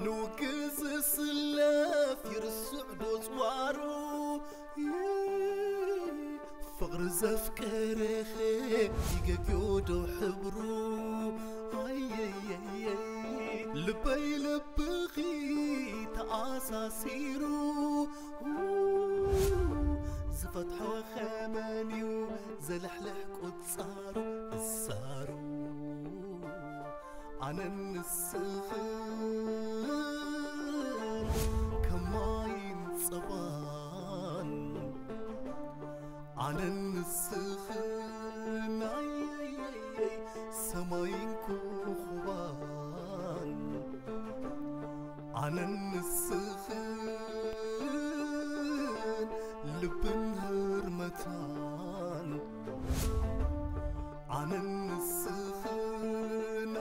ንውግእ ዝስለፍ ይርስዕ ዶ ጽዋሩ? ፍቕሪ ዘፍቀረኸ ይገግዮ ዶ ሕብሩ? ኣየየየይ፣ ልበይ ልብኺ ተኣሳሲሩ፣ ዝፈትሖ ኸመንዩ ዘልሕልሕ ቁጻሩ እሳሩ። ኣነን ንስኽን ከማይን ጸባን፣ ኣነን ንስኽን ኣየየየይ ሰማይን ኮኾባን፣ ኣነን ንስኽን ልብን ህርመታን፣ ኣነን ንስኽን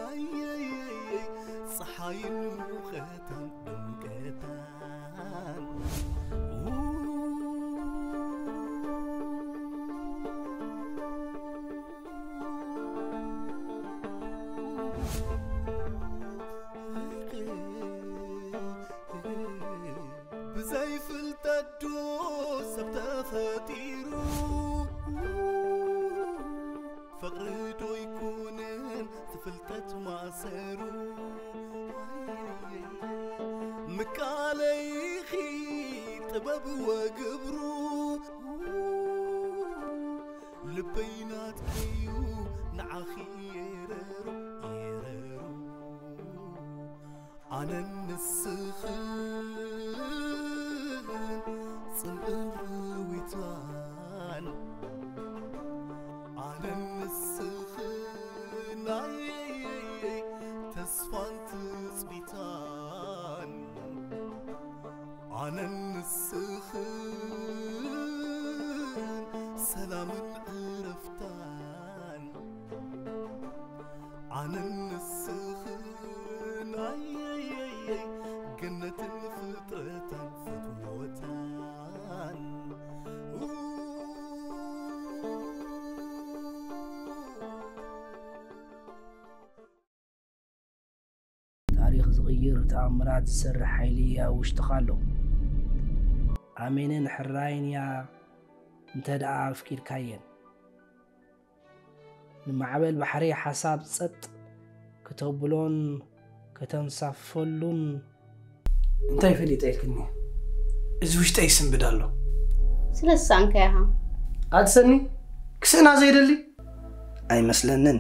ኣየየየይ ጸሓይን ሙቐታን ድምቀታን። ብዘይ ፍልጠት ዶ ሰብ ተፈጢሩ? ፍቕሪ ዶ ይኩንን ትፍልጠት ማእሰሩ? ምቃለይኺ ጥበብ ወግብሩ፣ ልበይ ናትኪዩ ንዓኺ የረሩ፣ የረሩ። ኣነን ንስኽን ጽምእን ርዊታን፣ ኣነን ንስኽን ኣየየየይ ተስፋን ትጽቢታን፣ ኣነን ንስኽን ሰላምን ዕረፍታን፣ ኣነን ንስኽን ኣየየየይ ገነትን ፍጥረታን ፍትወታን። ታሪኽ ዝቕይር ተኣምራት ዝሰርሕ ሓይሊ ኣብ ውሽጥኻ ኣሎ። ኣሜንን ሕራይን እያ እንተ ደኣ ኣፍቂድካየን። ንማዕበል ባሕሪ ሓሳብ ጸጥ ክተብሎን ከተንሳፈሉን። እንታይ ፈሊጠ ኢልክኒ? እዚ ውሽጠይ ይስንብድ ኣሎ። ስለ ዝሰኣንካዮ ኢኻ። ኣትሰኒ ክስእና ዘይደሊ ኣይመስለንን።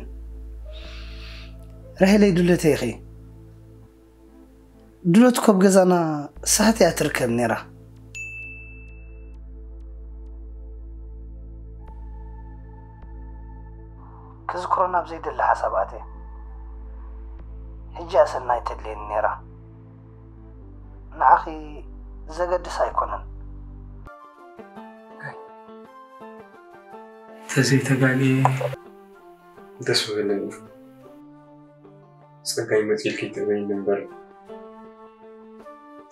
ራሄለይ ድለተይ ኢኺ። ድሎት ኮብ ገዛና ሳህት እያ ትርከብ ነይራ። ክዝክሮ ናብ ዘይደሊ ሓሳብ ኣትየ። ሕጂ እያ ሰናይ ተድልየኒ ነይራ። ንዓኺ ዘገድስ ኣይኮነን። ተዘይተጋግየ ደስ በለኒ። ጸጋይ መጺእልኪ ትበይኒ እምበር።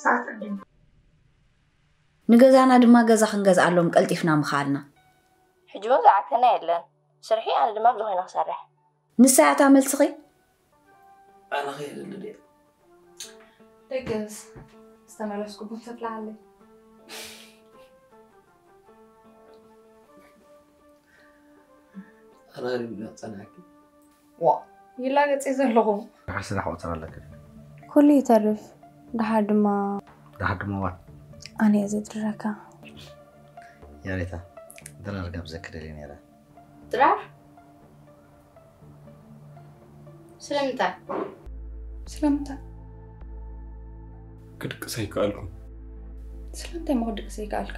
ሰዓት ቀዲሙ። ንገዛና ድማ ገዛ ክንገዝኣሎም ቀልጢፍና ምኸኣልና። ሕጂ እውን ዝዓግተና የለን። ስርሒ ኣነ ድማ ብዝኾይነ ክሰርሕ። ንሳ እያ እታ መልስኺ? ኣነ ኸይደ ድየ? ደገስ ዝተመለስኩ ቡን ተፍልሓለይ። ኣነ ኸይደ ጸናሕኪ። ዋ ይላገጽ ዘለኹ። ድሕሪ ስራሕ ቁፅሪ ኣለካ ድዩ? ኩሉ ይተርፍ ድሓር ድማ ድሓር ድማ ዋት? ኣነ እየ ዘድርረካ። ያሬታ ድራር ጋብዘኪ ደልየ ነይረ። ድራር? ስለምንታይ? ስለምንታይ? ክድቅስ ኣይከኣልኩን። ስለምንታይ እሞ ክድቅስ ኣይከኣልካ?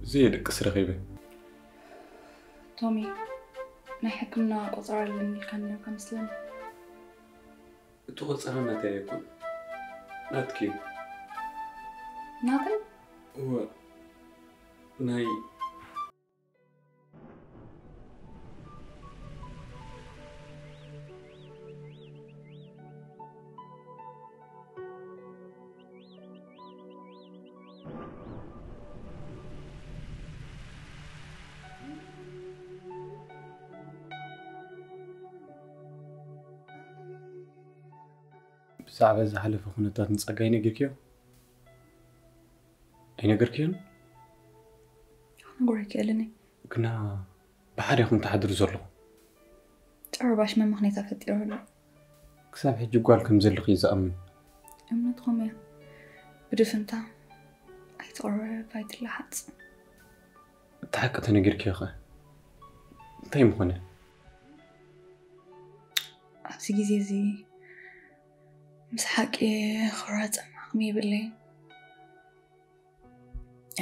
ዘየድቅስ ረኺበ። ቶሚ ናይ ሕክምና ቆጸራ ኣለኒ ኢልካኒ ነርካ መስለኒ። እቲ ቆጸራ ናተይ ኣይኮነን፣ ናትኪ እዩ። ናተይ? እወ፣ ናይ ብዛዕባ ዝሓለፈ ኩነታት ንጸጋይ ነጊርክዮ? ኣይነገርክዮን? ክነግሮ ኣይክእልን እየ። ግና ብሓደ ኢኹም ትሓድሩ ዘለኹም። ጨረባሽ መመኽኔታ ፈጢሩ ኣሎ። ክሳብ ሕጂ ጓል ከም ዘለኺ እዩ ዝኣምን። እምነትኩም እያ ብድፍንታ ኣይትቕረብ ኣይትላሓፅ። እቲ ሓቂ ተነጊርክዮ ኸ እንታይ ምኾነ? ኣብዚ ግዜ እዚ ምስ ሓቂ ክራፀም ዓቕሚ የብለይን።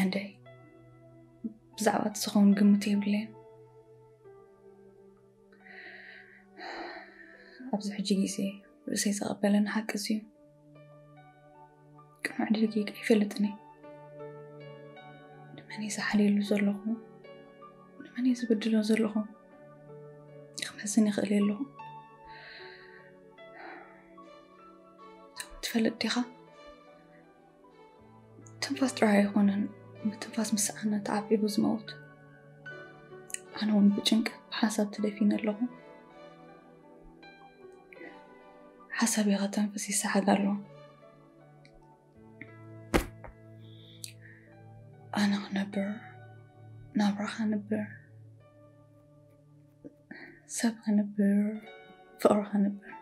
ኣደይ ብዛዕባ እቲ ዝኸውን ግምት የብለይን። ኣብዚ ሕጂ ግዜ ርእሰይ ዘቐበለኒ ሓቂ እዚ እዩ። ቅኑዕ ኣድርጌ ኣይፈልጥን እየ። ንመን እየ ዝሓልየሉ ዘለኹ? ንመን እየ ዝብድሎ ዘለኹ? ክመዝን ይኽእል እየ ኣለኹ። ትፈልጥ ዲኻ? ትንፋስ ጥራይ ኣይኮነን፣ ምትንፋስ ምስ ሰኣነ ተዓብዒቡ ዝመውት። ኣነ እውን ብጭንቂ ብሓሳብ ተደፊነ ኣለኹ። ሓሳብ ከተንፍስ ይሰሓግ ኣሎ። ኣነ ክነብር፣ ናብራ ከንብር፣ ሰብ ከንብር፣ ፍቕሪ ከንብር፣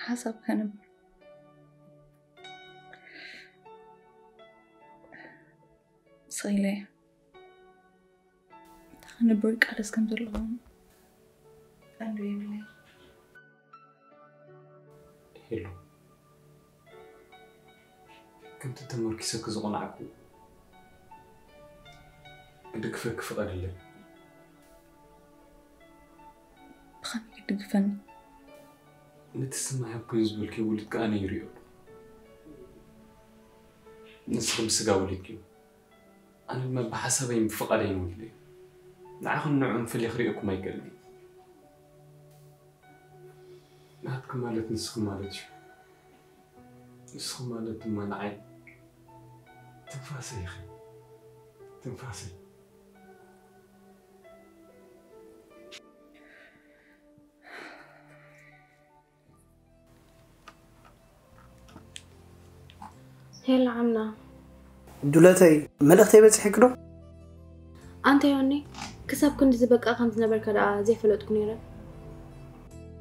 ሓሳብ ከንብር ስኢለ እየ። እንታይ ከንብር ቃልስ ከም ዘለኹም ቀንዲ የብለይ። ሄሉ፣ ከምቲ ተመርኪሰኪ ዝቐናዕኩ ክድግፈኪ ፍቐድለይ። ብኸመይ ክትድግፈኒ? ነቲ ስማይ ሃብኩኒ ዝበልክዮ ውሉድ ከኣ ኣነ ይሪኦ። ንስኺ ብስጋ ወሊድክዮ። ኣነ ድማ ብሓሳበይን ብፍቓደይን ወሊደ። ንዓኹም ንዕኡም ፈልየ ክሪኦኩም ኣይክእልን እየ። ናትኪ ማለት ንስኺ ማለት እዩ። ንስኺ ማለት ድማ ንዓይ ትንፋሰይ ኢኺ። ትንፋሰይ። ሄሎ ዓምና። ዱለተይ፣ መልእኽተይ በፂሕኪ ዶ? ኣንታ ዮኒ፣ ክሳብ ክንድዚ በቃ ከም ዝነበርካ ደኣ ዘይፈለጥኩ ነይረ።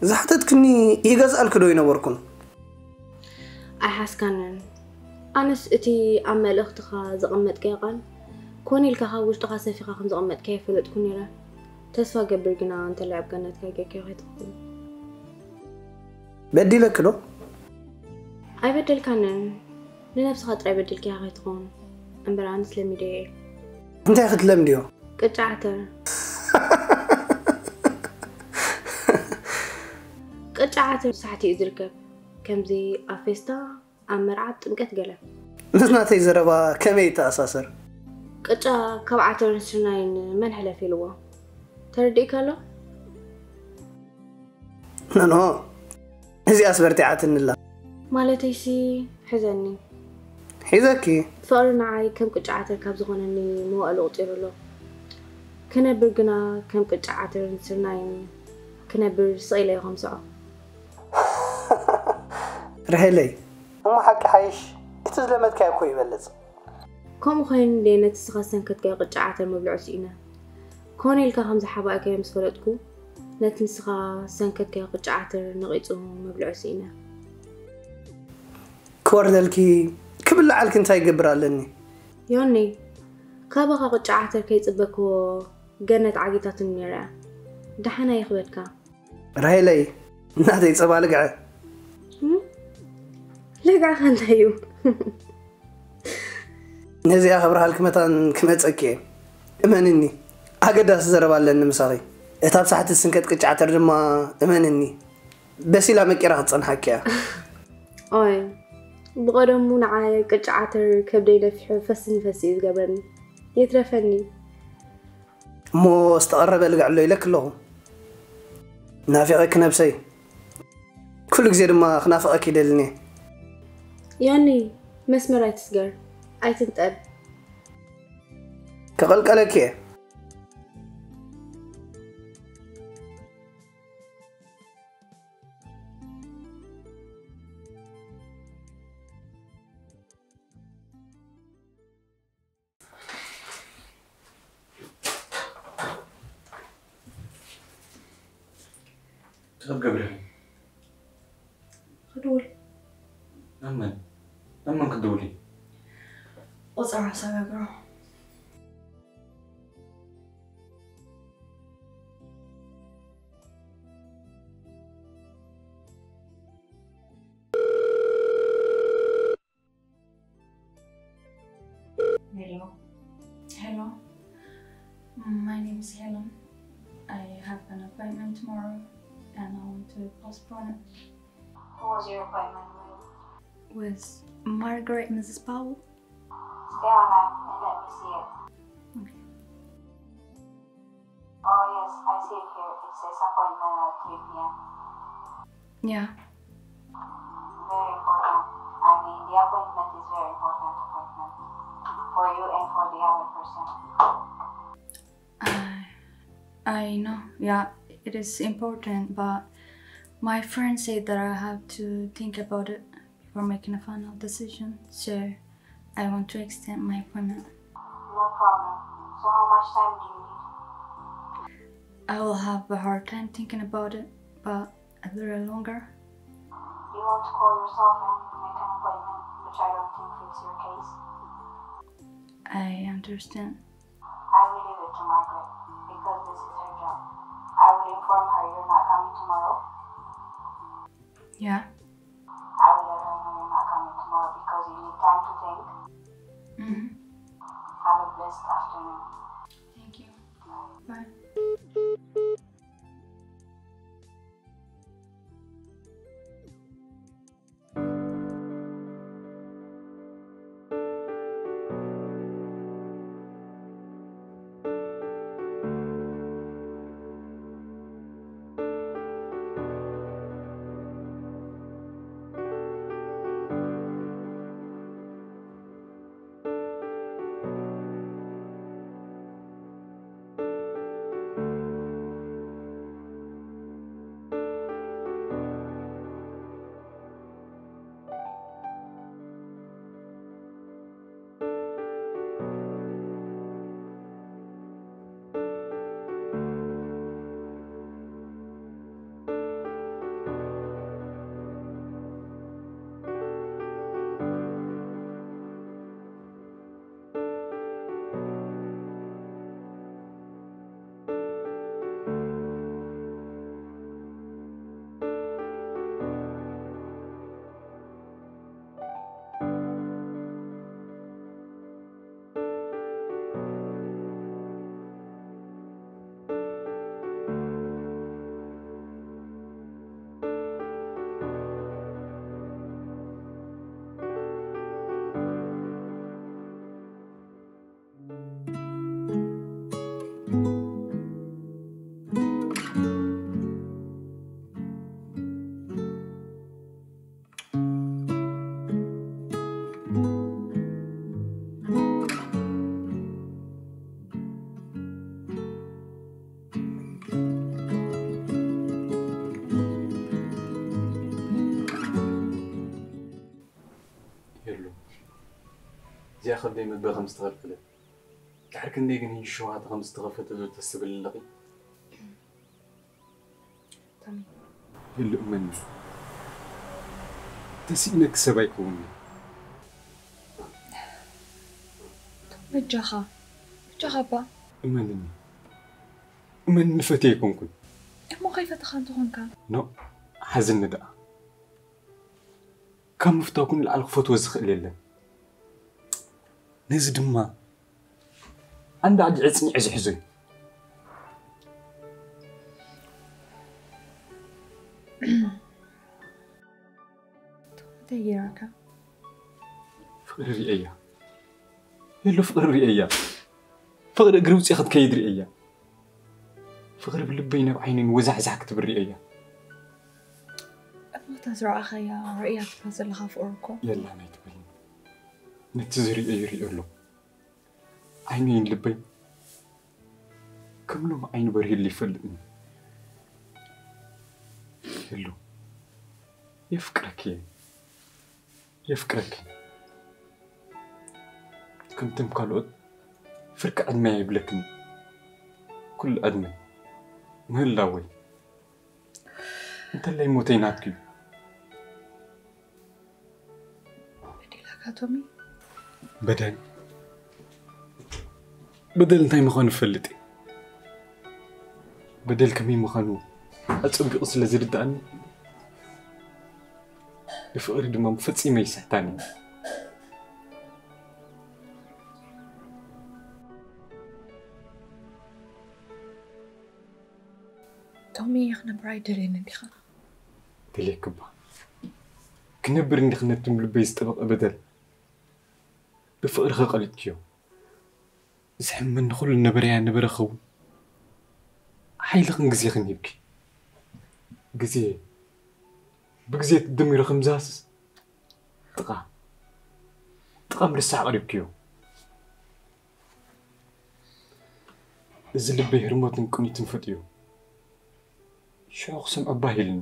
ዝሓተትክኒ ይገዝኣልኪ ዶ ይነበርኩን? ኣይሓስካንን። ኣነስ እቲ ኣብ መልእኽትኻ ዘቐመጥካዮ ቃል ኮነ ኢልካ ካብ ውሽጥኻ ሰፊኻ ከም ዘቐመጥካዮ ኣይፈለጥኩ ነይረ። ተስፋ ገብር ግና እንተላይ ኣብ ገነትካ ጌርካዮ ከይትኸውን። በዲለኪ ዶ? ኣይበደልካንን። ንነብስኻ ጥራይ በዲልካያ ከይትኸውን። እምበር ኣነስ ለሚደዮ እየ። እንታይ ክትለምድዮ? ቅጫ ዓተር። ቅጫ ዓተር ሳሕቲ እዩ ዝርከብ። ከምዚ ኣብ ፌስታ፣ ኣብ መርዓ፣ ኣብ ጥምቀት ገለ። ምስ ናተይ ዘረባ ከመይ ይተኣሳሰር? ቅጫ ካብ ዓተርን ስርናይን መን ሕለፍ ኢልዎ? ተረዲእካ ኣሎ? ነኖ፣ እዚኣስ በርቲዓትኒ ኣላ። ማለተይሲ፣ ሕዘኒ። ሒዘኪ። ፍቕሪ ንዓይ ከም ቅጫ ዓተር ካብ ዝኾነኒ መዋእሉ ቁጺሩ ኣሎ። ክነብር ግና ከም ቅጫ ዓተርን ስርናይን ክነብር ስቕ ኢለ እየ ከምስዖ። ርሄለይ፣ እሞ ሓቂ ሓይሽ፣ እቲ ዝለመድካዮ እኮ ይበልጽ። ከምኡ ኮይኑ እንድየ ነቲ ንስኻ ዝሰንከትካዮ ቅጫ ዓተር ምብልዑ ስኢነ። ኮነ ኢልካ ከም ዝሓባእካዮ ምስ ፈለጥኩ፣ ነቲ ንስኻ ዝሰንከትካዮ ቅጫ ዓተር ነቒጹ ምብልዑ ስኢነ። ክወርደልኪ፣ ክብልዓልኪ እንታይ ይገብር ኣለኒ? ዮኒ፣ ካባኻ ቅጫ ዓተር ከይጽበክዎ ገነት ዓጊታትኒ ነይራ እያ። ደሓን ኣይኽበድካ። ራሄለይ፣ ናተይ ጸባ ልግዐ። እም? ልግዕኻ እንታይ እዩ? ነዚኣ ከብርሃልኪ መታን ክመጸኪ እየ። እመንኒ፣ ኣገዳሲ ዘረባ ኣለኒ ምሳኺ። እታ ብሳሕቲ ዝስንከት ቅጫ ዓተር ድማ፣ እመንኒ፣ በሲላ መቂራ ክትጸንሓኪ እያ። ኦይ፣ ብቐደሙ ንዓይ ቅጫ ዓተር ከብደይ ነፊሑ ፈስኒ ፈሲ እዩ ዝገብረኒ። ይትረፈኒ። እሞ ዝተቐረበ ልግዕ ኣሎ ኢለኪ ኣለኹ። ናፊቐኪ ነብሰይ። ኩሉ ግዜ ድማ ክናፍቐኪ ይደልኒ። ዮኒ፣ መስመር ኣይትስገር፣ ኣይትንጠብ። ክቐልቀለኪ እየ። ሰብ ገብርኤል። ክድውል ኣመን ኣመን ክትደውሊ ቁፅራ ሰጋግሮ። Hello. Hello. My name is Helen. I have an appointment tomorrow and I want to postpone it. Who was your appointment with? With Margaret, Missus Powell. Stay on line and let me see it. Okay. Oh yes, I see it here. It says appointment at three p.m. Yeah. Very important. I mean, the appointment is very important appointment for you and for the other person. I, I know, yeah, it is important, but my friend said that I have to think about it before making a final decision, so I want to extend my appointment. No problem. So how much time do you need? I will have a hard time thinking about it, but a little longer. You want to call yourself and make an appointment, which I don't think fits your case. I understand. I will leave it to Margaret because this is her job. I will inform her you're not coming tomorrow. Yeah. I will let her know you're not coming tomorrow because you need time to think. Mm-hmm. Have a blessed afternoon. Thank you. Bye. የሉ እዚኣ ከብደይ መበ ከም ዝተኸልከለት ድሕሪ ክንደይ ግን ሕጂ ሸውሃተ ከም ዝተኸፈተ ዶ ተስብል ኣለኺ? የሉ እመኒ ተስኢነኪ ሰብ ኣይከውንን። በጃኻ በጃኻ እባ እመንኒ እመንኒ ፈትየ ኣይኮንኩን። እሞ ከይፈተኻ እንተኾንካ? ኖእ ሓዝኒ ደኣ ካብ ምፍታው ግን ንላዕሊ ክፈትዎ ዝኽእል የለን። ነዚ ድማ ኣንዳ ኣዲዐ ጽኒዐ ዝሕዞ እዩ። እንታይ ገይራካ? ፍቕሪ ርእየያ የሎ ፍቕሪ ርእየያ ፍቕሪ እግሪ ውፅእ ክትከይድ ርእየያ ፍቕሪ ብልበይ ናብ ዓይነይ ወዛሕዛሕ ክትብል ርእየያ እሞ እታ ዝረኣኻያ ርእያ ትብሎ ዘለኻ ፍቕሪ እኮ የላን ኣይትበልኒ ነቲ ዝርእዮ ይርእዮ ኣሎ ዓይነይን ልበይ ከም ሎም ዓይኒ በርሂሉ ይፈልጥኒ የሎ የፍቅረኪ እየ የፍቅረኪ ከምቶም ካልኦት ፍርቂ ዕድመ የብለክን ኩሉ ዕድመ ምህላወይ እንተላይ ሞተይ ናትኪ እዩ። በዲላካ ቶሚ? በደል በደል እንታይ ምዃኑ እፈልጥ እየ። በደል ከመይ ምዃኑ ኣጸቢቑ ስለ ዝርድኣኒ፣ ብፍቕሪ ድማ ፈጺመ ይስሕታኒ። ቶሚ፣ ክነብር ኣይደልየን እንዲኻ? ደልየክባ። ክነብር እንዲኽ ነቲ ልበይ ዝጠበቐ በደል ብፍቕርኺ ቀሊጥክዮ። ዝሕመኒ ኩሉ ነበረያ ነበረ ክኸውን ሓይልኽን ግዜኽን ሂብኪ። ግዜ ብግዜ ተደሚሩ ከም ዝሃስስ ጥቓ ጥቓ ምርሳዕ ቀሪብክዮ። እዚ ልበይ ህርመትን ቅኒትን ፈጢሩ ሽዑ ክሰምዖ ባህ ኢልኒ።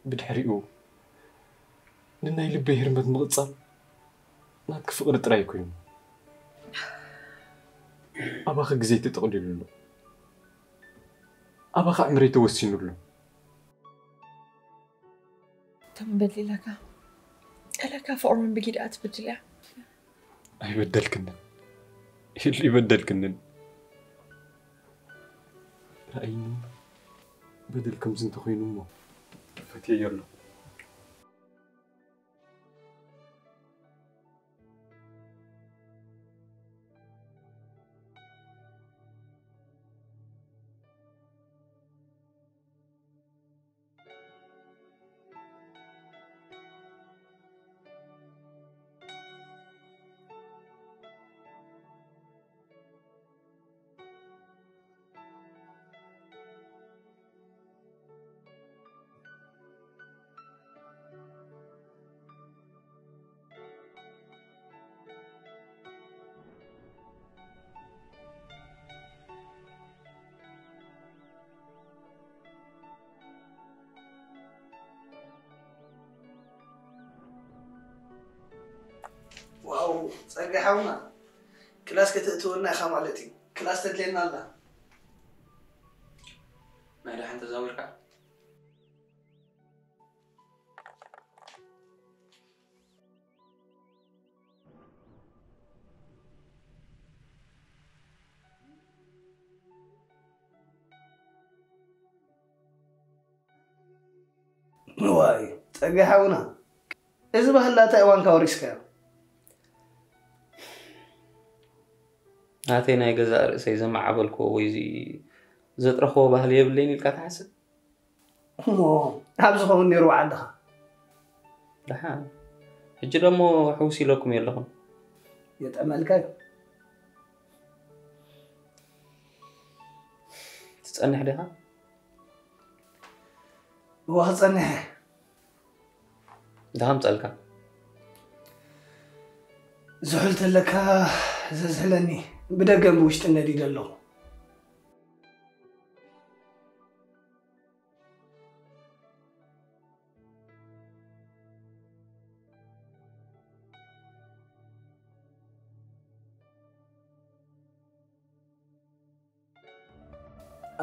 ብድሕሪኡ ንናይ ልበይ ህርመት ምቕጻል ናትኪ ፍቕሪ ጥራይ ኮይኑ። ኣባኺ ግዜ ተጠቕሊሉ ኣሎ። ኣባኺ ዕምረይ ተወሲኑ ኣሎ። ከም በዲለካ ኣለካ ፍቕሮም ብጊድኣ ትብድል እያ። ኣይበደልክንን። ኢሉ ይበደልክንን። ርኣይኒ በደል ከምዚ እንተኾይኑ እሞ ፈትየዮ ኣለኹ። ዋው፣ ጸጋ ሓውና፣ ክላስ ከተእትወና ኢኻ ማለት እዩ። ክላስ ተድልየና ኣላ። ናይ ደሓን ተዛዊርካ? ዋይ፣ ጸጋ ሓውና፣ እዚ ባህልና እንታይ እዋንካ ወሪስካዮ? ናተይ ናይ ገዛእ ርእሰይ ዘማዓበልክዎ ወይ እዚ ዘጥረኽዎ ባህሊ የብለይን ኢልካ ትሓስብ? እሞ፣ ኣብ ዝኸውን ነይሩ ዓድኻ። ደሓን። ሕጂ ደሞ ሕውስ ኢለኩም የለኹን። የጠመልካዮ። ትጸንሕ ዲኻ? እዋ፣ ክጸንሕ እየ። ደሃም ጸልካ። ዝሑል ተለካ ዘዝሕለኒ፣ ብደገን ብውሽጥን ነዲደ ኣለኹ።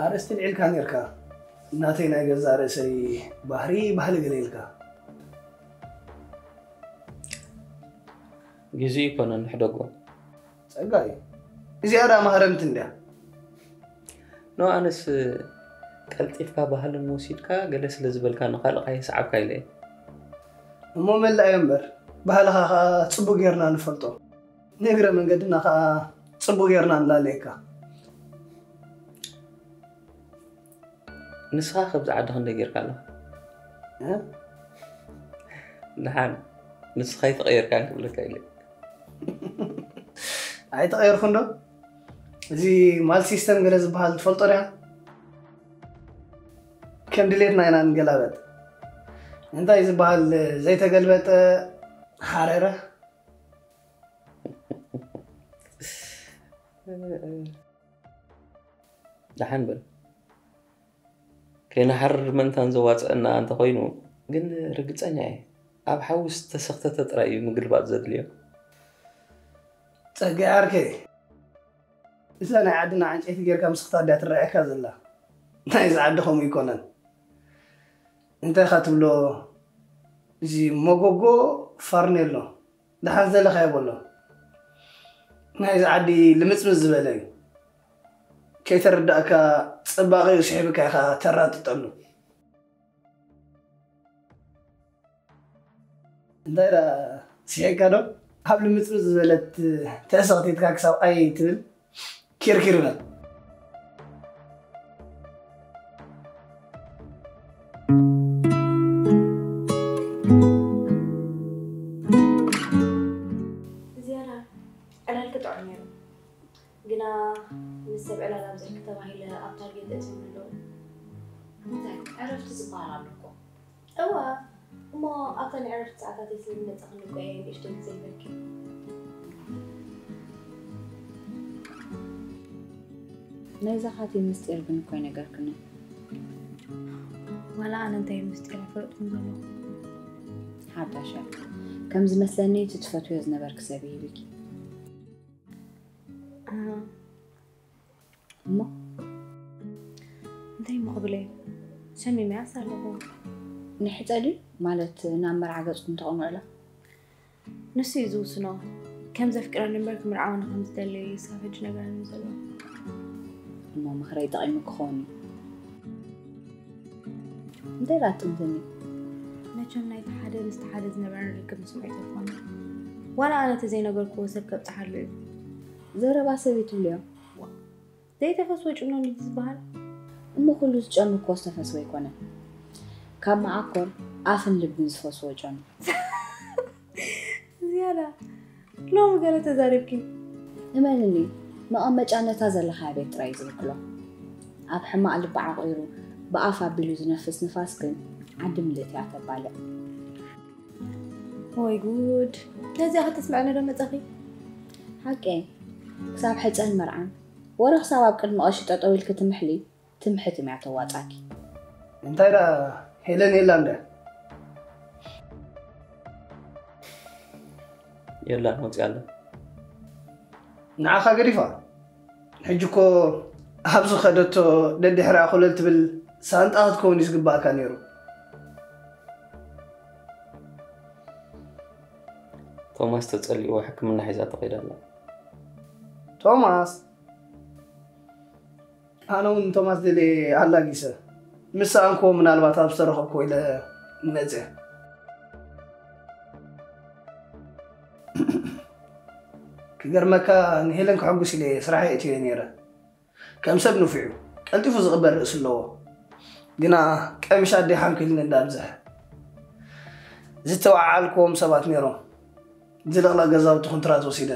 ኣርእስቲ ልዒልካ ኔርካ፣ ናተይ ናይ ገዛእ ርእሰይ ባህሪ ባህሊ ገለ ኢልካ። ግዜ ይኮነን ንሕደጎ። ጸጋይ፣ እዚኣ ደኣ ማህረምቲ እንድያ። ኖ፣ ኣነስ ቀልጢፍካ ባህልን ወሲድካ ገለ ስለ ዝበልካ ንኻልእ ካየስዓብካ ኢለ እየ። እሞ መላእ እዮ እምበር፣ ባህልኻ ኸኣ ጽቡቕ ጌርና ንፈልጦ። ንእግረ መንገድና ኸኣ ጽቡቕ ጌርና ንላለየካ። ንስኻ ከብዚ ዓዲ ክንደይ ጌርካ ኣለኻ? እ? ደሓን ንስኻ ኣይተቐየርካን ክብለካ ኢለ። ኣይተቐየርኩን ዶ? እዚ ማል ሲስተም ገለ ዝበሃል ትፈልጦ ዲኻ? ከም ድሌትና ኢና ንገላበጥ። እንታይ ዝበሃል ዘይተገልበጠ ሓረረ? ደሓን በል። ከይንሓርር ምእንታን ዘዋጽኣና እንተኾይኑ ግን ርግጸኛ እየ፣ ኣብ ሓዊ ዝተሰኽተተ ጥራይ እዩ ምግልባጥ ዘድልዮ። ጸጋይ ዓርከይ፣ እዛ ናይ ዓድና ዕንጨይቲ ጌርካ ምስኽታት ድያ ትረኣየካ ዘላ? ናይዚ ዓዲ ከምኡ ኣይኮነን። እንታይ ኢኻ ትብሎ? እዚ መጎጎ ፋርኔሎ ደሓን ዘለኻዮ በሎ። ናይዚ ዓዲ ልምጽምጽ ዝበለ እዩ። ከይተረዳእካ ጽባቐኡ ስሒብካ ኢኻ ተራጥጠሉ። እንታይ ደኣ ስሒቕካ ዶ? ኣብ ልምጽምጽ ዝበለት ተሰኽቲትካ ክሳብ ኣይ ትብል ኪርኪር በል። ዝያዳ ዕላል ክጥዑም ነይሩ። ግና ምስ ሰብ ዕላል ኣብዚሕኪ ተባሂለ ኣብ ታርጌት እትም ኣለዉ። እንታይ ዕረፍቲ ዝበሃል ኣሎ እኮ። እዋ እሞ ኣብታ ናይ ዕረፍቲ ሰዓታተይ ስለ ዝመጻኽኒ እኮ እየ ንእሽተይ ግዜ ሂበኪ። ናይዛ ካቲ ምስጢር ግን እኮ ኣይነገርክንን። ዋላ ኣነ እንታይ ምስጢር ኣይፈለጥኩን ዘለኹ። ሓዳሽ እያ። ከም ዝመስለኒ እቲ ትፈትውዮ ዝነበርኪ ሰብ እዩ ሂብኪ። እሞ እንታይ እሞ ክብል እየ? ሰሚመያስ ኣለኹ። ንሕጸ ድዩ ማለት ናብ መርዓ ገጽኩም ተቕንዑላ? ንሱ እዩ ዝውስኖ። ከም ዘፍቅረኒ እምበር ክምርዓወኒ ከም ዝደሊ እዩ ክሳብ ሕጂ ነገረኒ ዘሎ። እሞ ምኽረይ ጠቒሙ ክኸውን እዩ። እንታይ ደኣ ትጥምትኒ? መቸም ናይቲ ሓደ ምስቲ ሓደ ዝነበረን ርክብ ምስምዑ ኣይተርፎን። ዋላ ኣነ ተዘይነገርክዎ ሰብ ከብጽሓሉ እዩ። ዘረባ ሰብ ይትብልዮ። ዘይተፈስወ ጭኖ እንዲ ዝበሃል። እሞ ኩሉ ዝጨኑ እኮ ዝተፈስወ ኣይኮነን። ካብ መዓኮር ኣፍን ልብን ዝፈስወ ጨኑ። ዝያዳ ሎሚ ገለ ተዛሪብኪ። እመንኒ፣ መቐመጫ ነታ ዘለኻያ ቤት ጥራይ እዩ ዝውክሎ። ኣብ ሕማቕ ልቢ ዓቑሩ ብኣፍ ኣቢሉ ዝነፍስ ንፋስ ግን ዓዲ ምልእቲ እያ ተባልዕ። ወይ ጉድ! ነዚኣ ከተስምዐኒ ዶ መጻኺ? ሓቂ ክሳብ ሕጸን መርዓን ወረ ክሳብ ኣብ ቅድሚ ቀሺ ጠጠው ኢልኪ ትምሕሊ ትምሕቲ እያ ተዋጻኪ። እንታይ ደኣ ሄለን የላ እንደ የላን ወፂኣ ኣላ። ንዓኻ ገዲፋ ሕጂ እኮ ኣብ ዝኸደቶ ደድሕሪኣ ኮለል ትብል ሳንጣ ክትከውን እዩ ዝግባእካ ነይሩ። ቶማስ ተፀሊእዎ ሕክምና ሒዛቶ ከይዳ ኣላ። ቶማስ ኣነ እውን ቶማስ ደልየ ኣላጊሰ ምስ ሰኣንክዎ ምናልባት ኣብ ዝተረኸብክዎ ኢለ መፅየ። ክገርመካ ንሄለን ከሐጉስ ኢለ ስራሕ የእትዮ ነይረ። ከም ሰብ ንፉዕ እዩ፣ ቀልጢፉ ዝቕበል ርእሲ ኣለዎ። ግና ቀሚሽ ኣደይ ሓንኪልኒ እንዳብዝሐ ዝተወዓዓልክዎም ሰባት ነይሮም። ዝልቕለቕ ገዛውቲ ኮንትራት ወሲደ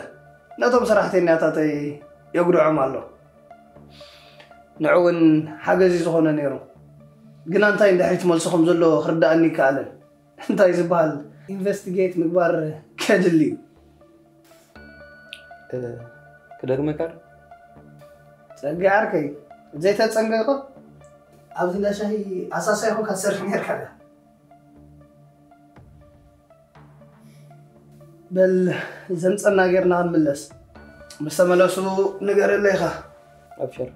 ነቶም ሰራሕተኛታተይ የጉድዖም ኣሎ። ንዑ እውን ሓገዝ እዩ ዝኾነ ነይሩ። ግና እንታይ እንድሕሪ ትመልሶ ከም ዘሎ ክርድኣኒ ይከኣለን። እንታይ ዝበሃል ኢንቨስቲጌት ምግባር ከድሊ እዩ። ክደግመካ ዶ? ጸጋ ዓርከይ ዘይተጸንቀቐ ኣብዚ እንዳ ሻሂ ኣሳሳይ ኮንካ ትሰርሕ ነርካ። በል ዘምጸና ጌርና ክንምለስ። ምስ ተመለሱ ንገረለይ ኢኻ። ኣብሽር።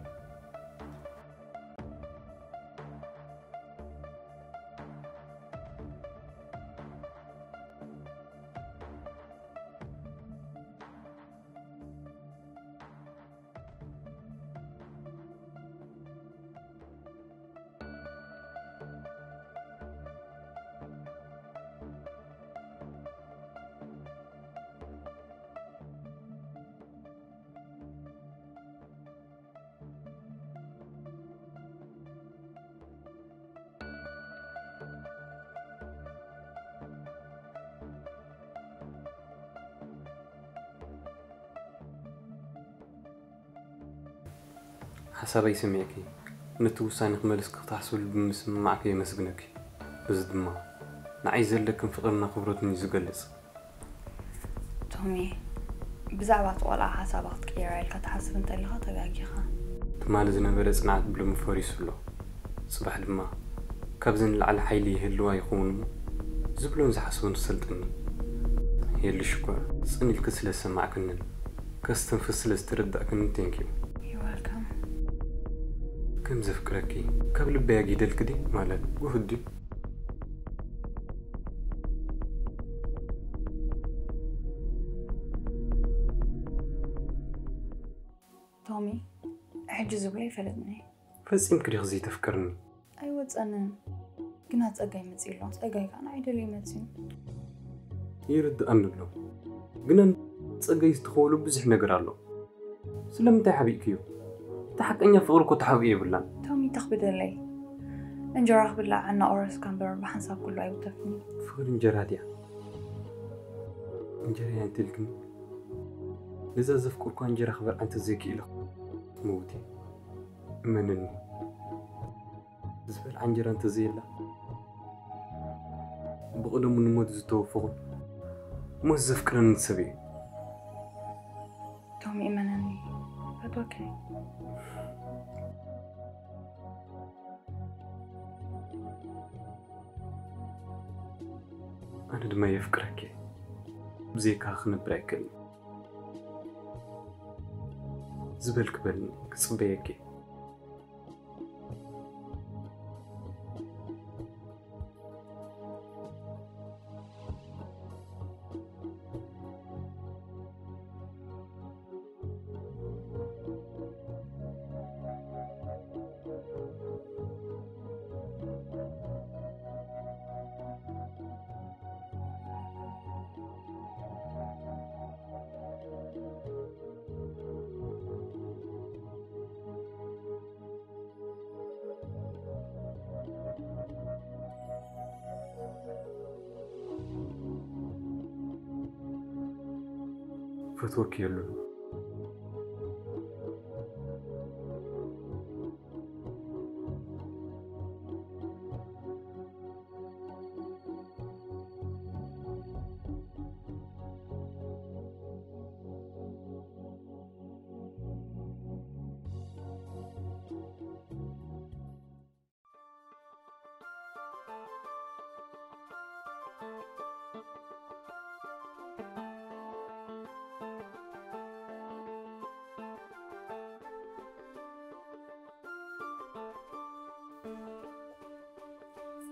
ሓሳበይ ሰሚዕኪ ነቲ ውሳኔ ክመልስኪ ክትሓስብሉ ብምስምማዕኪ የመስግነኪ። እዚ ድማ ንዓይ ዘለክን ፍቕርን ኣኽብሮትን እዩ ዝገልጽ። ቶሚ፣ ብዛዕባ እቲ ቆልዓ ሓሳባ ክትቅይራ ኢልካ ትሓስብ እንተለኻ ተጋጊኻ። ትማሊ ዝነበረ ጽንዓት ብሎሚ ፈሪሱ ኣሎ። ጽባሕ ድማ ካብዚ ንላዕሊ ሓይሊ ይህልዋ ይኸውን እሞ ዝብሎን ዝሓስቦን ትሰልጠኒ። ሄሉ ሽኮር፣ ጽን ኢልኪ ስለ ዝሰማዕክንን ከስተንፍስ ስለ ዝተረዳእክንን thank you። You're welcome። ከም ዘፍቅረኪ ካብ ልበይ ኣጊደልኪ ድየ ማለት ጉሁድ ድዩ? ሎሚ ሕጂ ዝብሎ ይፈልጥኒ። ፈጺምኪ ዲኺ ዘይተፍቅርኒ? ኣይወጸንን። ግና ጸጋይ መጺኡ ኣሎ። ጸጋይ ከኣ ንዓይ ደልዩ መጺኡ። ይርድኣኒ ኣሎ። ግና ጸጋይ ዝተኸወሉ ብዙሕ ነገር ኣሎ። ስለምንታይ ሓቢእክዮ? እቲ ሓቀኛ ፍቕሪ እኮ ተሓቢኡ የብላን። ቶሚ፣ ተኽብደለይ። እንጀራ ክብላዕ እና ኦረስካ እምበር ብሓንሳብ ኩሉ ኣይውተፍኒ። ፍቕሪ እንጀራ ድያ? እንጀራ እያ እንተልክኒ፣ ነዛ ዘፍቅርኳ እንጀራ ክበልዓ እንተዘይክኢለ፣ ክመውት እየ። እመነኒ። ዝበልዓ እንጀራ እንተዘየላ፣ ብቐደሙ ንሞት ዝተወፈኹን ሞት ዘፍቅረኒ ሰብ እየ። ቶሚ፣ እመነኒ፣ ፈትወካ እየ። ኣነ ድማ የፍቅረኪ እየ። ብዘይካ ክነብር ኣይክእልን። ዝበልክ በልኒ፣ ክጽበየኪ እየ። ፈትወኪ የሉን።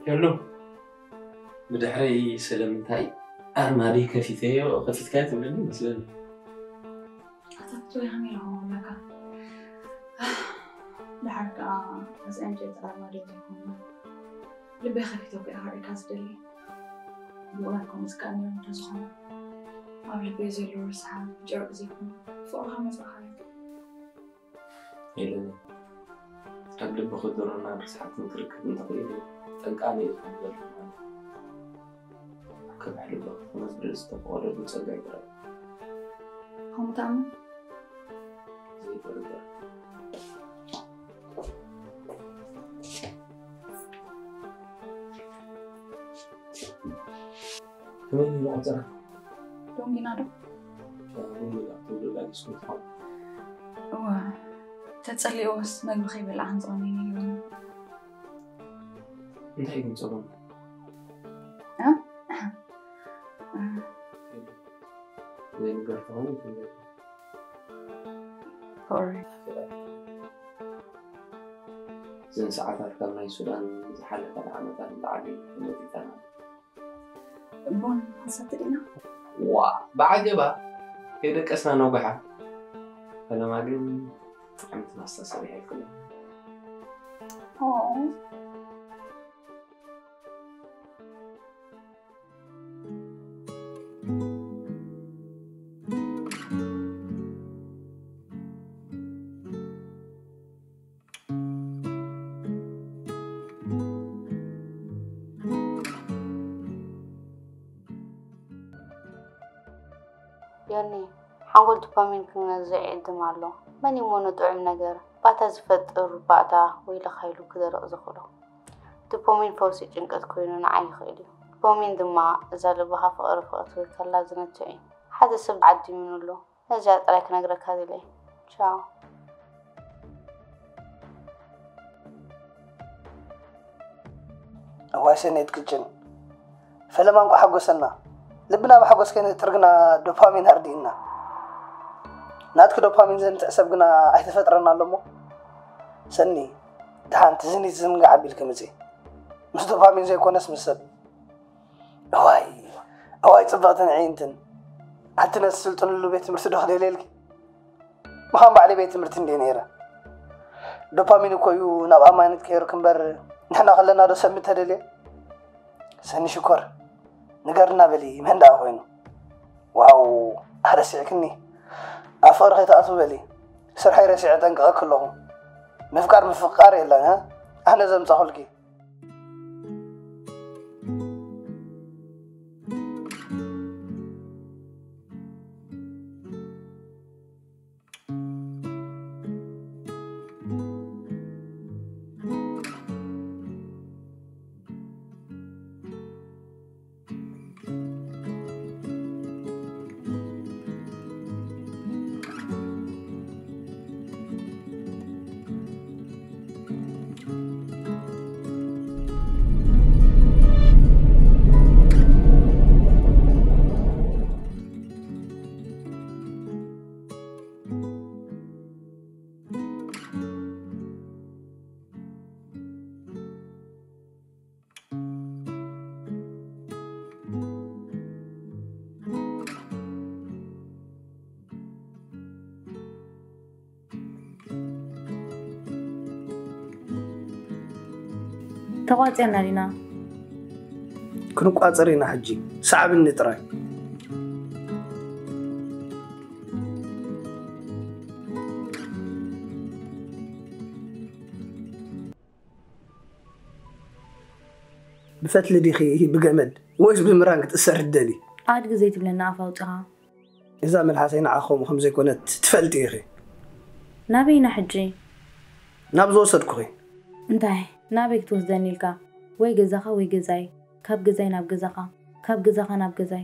ሄሎ፣ ብድሕረይ ስለምንታይ ኣርማድይ ከፊተዮ፣ ከፊትካዮ ትብለኒ ይመስለኒ። ኣታቶ ይሃመ ኣለካ። ድሓር ከኣ እዚ ዕንጨይቲ ኣርማድዮ ዘይኮነ፣ ልበይ ከፊተ እኮ እየ ክርእየካ ዝደሊ። ብእውነት ከምኡ ዝከኣል ነይሩ እንተዝኾነ፣ ኣብ ልበይ ዘሎ ርስሓት ብጨርቂ ዘይኮነ፣ ብፍቕርኻ መጻእካዮ። ሄለነይ፣ ኣብ ልብኺ ድሮና ርስሓት ክትረክቢ እንተኽኢልኪ፣ ጠንቂ ኣነ እየ ክሕግዘኪ ማለት እዩ። ኣብ ከብሒ ልብኺ ክነብር ዝተፈቐደሉ ጸጋ ይግበረልኪ። ከምኡ ትኣምን? ዘይጥርጠር። ከመይ ነይሩ ቆጸራ? ዶንጊና ዶ? ሻሂ ቡን ገዛ ክትብሉ ዳጊስኩም ትኾኑ። እወ፣ ተጸሊኦስ መግቢ ከይበላዕን ዝቐነየኒ ነይሩ። እንታይ ግን ጸገም? እ? ዘይንገር ተኾይኑ ይፍለጥ። ፍቕሪ። እዘን ሰዓታት ካብ ናይ ሱዳን ዝሓለፈን ዓመታት ንላዕሊ ተመጢጠናል። ቡን ክንሰቲ ዲና? ዋ፣ ብዓጀባ ከይደቀስና ነጒሓ። ፈለማ ግን ጥዕምቲ ማስታ ሰሪሐ ይፍለ። ኦ። ዮኒ፣ ሓንጎል ዶፓሚን ክነዝዕ ይዕድም ኣሎ። መን እዩ እሞ ንጥዑም ነገር ባታ ዝፈጥር ባእታ ወይለኻ ኢሉ ክደርቕ ዘኽእሎ? ዶፓሚን ፈውሲ ጭንቀት ኮይኑ ንዓይ ይኽእል እዩ። ዶፓሚን ድማ እዛ ልብኻ ፍቕሪ ፍቕሪ ትብል ከላ ዝነትዕ እዩ። ሓደ ሰብ ዓዲሙኒ ኣሎ። ነዚኣ ጥራይ ክነግረካ ደልየ። ቻው። እዋይ ሰኔት ቅጭን፣ ፈለማ እንቋ ሓጎሰና። ልብና ብሓጎስ ከይንእጥር ግና ዶፓሚን ኣርዲእና። ናትኪ ዶፓሚን ዘንትዕ ሰብ ግና ኣይተፈጥረና ኣሎ እሞ። ሰኒ፣ ደሓን ትዝኒ ዝዝንጋዕ ኣቢልኪ ምጺ። ምስ ዶፓሚን ዘይኮነስ ምስ ሰብ። እዋይ፣ እዋይ ጽብቕትን ዕይንትን። ኣቲ ነቲ ስልጥንሉ ቤት ትምህርቲ ዶ ክደልየልኪ? ብኸም ባዕሊ ቤት ትምህርቲ እንዴ ነይረ። ዶፓሚን እኮ እዩ ናብ ኣማኒት ቀይሩ ክምበር፣ ንሕና ከለና ዶ ሰብ ምተደልየ? ሰኒ ሽኮር፣ ንገርና በሊ፣ መን ደኣ ኮይኑ? ዋው፣ ኣረሲዕክኒ። ኣብ ፍቕሪ ከይትኣትው በሊ። ስርሐይ ረሲዐ ጠንቅቐኪ ኣለኹ። ምፍቃር ምፍቃር የለን፣ እ? ኣነ ዘምጻኹልኪ። ተቋጺርና ዲና? ክንቋጸር ኢና ሕጂ። ሰዓብኒ ጥራይ። ብፈትሊ ዲኺ ብገመድ ወይስ ብምራን ክትእሰር ትደሊ? ኣድጊ ዘይትብለና ኣፍ ኣውጺኻ። እዛ መልሓሰይ ንዓኹም ከም ዘይኮነት ትፈልጢ ኢኺ። ናበይና ሕጂ? ናብ ዝወሰድኩኺ። እንታይ? ናበይ ክትወስደኒ ኢልካ? ወይ ገዛኻ ወይ ገዛይ፣ ካብ ገዛይ ናብ ገዛኻ፣ ካብ ገዛኻ ናብ ገዛይ።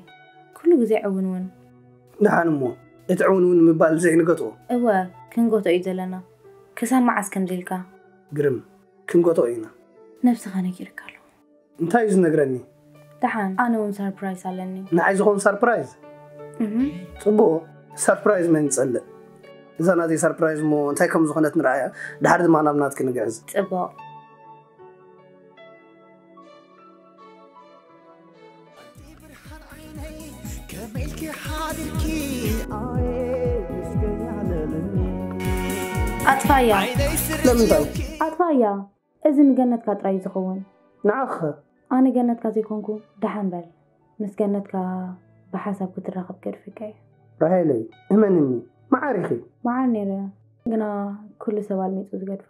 ኩሉ ግዜ ዕውንውን። ደሓን እሞ፣ እቲ ዕውንውን ምባል ዘይንገትኦ። እወ፣ ክንገትኦ እዩ ዘለና። ክሳብ መዓስ ከምዚ ኢልካ? ግርም፣ ክንገትኦ ኢና። ነብስኻ ነጊርካ ኣለኹ። እንታይ እዩ ዝነግረኒ? ደሓን፣ ኣነ እውን ሰርፕራይዝ ኣለኒ። ንዓይ ዝኾን ሰርፕራይዝ? እህ። ጽቡቕ፣ ሰርፕራይዝ መን ይጸልእ? እዛ ናተይ ሰርፕራይዝ እሞ እንታይ ከም ዝኾነት ንርኣያ፣ ድሓር ድማ ናብ ናትኪ ንግዕዝ። ጽቡቕ። ኣጥፋያ። ለምንታይ? ኣጥፋያ። እዚ ንገነትካ ጥራይ እዩ ዝኸውን። ንዓኸ? ኣነ ገነትካ ዘይኮንኩ፣ ደሓን በል። ምስ ገነትካ ብሓሳብ ክትራኸብ ገድፈካ እየ። ራሄለይ፣ እመንኒ፣ መዓር ኢኺ። መዓር ነይረ፣ ግና ኩሉ ሰብ ኣልሚጹ ዝገድፋ።